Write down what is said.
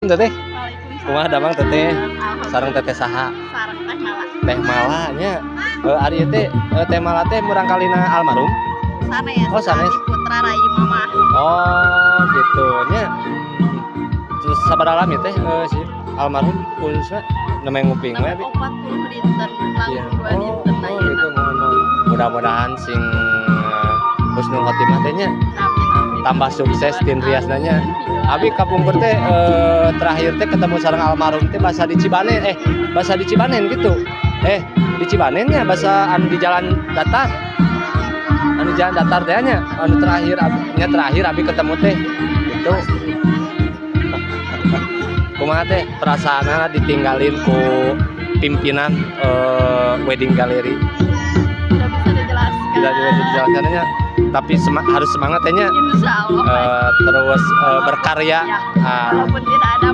Teteh. Kumaha damang, Teteh? Sareng Teteh saha? Sareng Teh Mala. Teh Mala nya. Ari teh Teh Mala teh murangkalihna almarhum? Sanes. Oh, sanes. Abi putra rai mama. Oh, gitu nya. Terus sabaraha lami teh si almarhum khususnya namanya nguping we abi? 40 dinten, langkung 2 dinten Oh, ayeuna. Gitu, mohon mohon. Mudah-mudahan sing husnul khotimah teh nya. Amin, amin. Tambah sukses tin riasna nya. Abi kapungkur teh terakhir teh ketemu sareng almarhum teh basa di Cibanen, basa di Cibanen gitu. Di Cibanen nya, basa anu di jalan datar. Anu jalan datar teh nya, anu terakhir nya terakhir abi ketemu teh gitu. Kumaha teh perasaanna ditinggalin ku pimpinan wedding gallery? Tidak bisa dijelaskan. Tidak bisa dijelaskan nya, tapi harus semangat ya nya. Insya Allah. Terus berkarya. Ya, Ah, walaupun tidak ada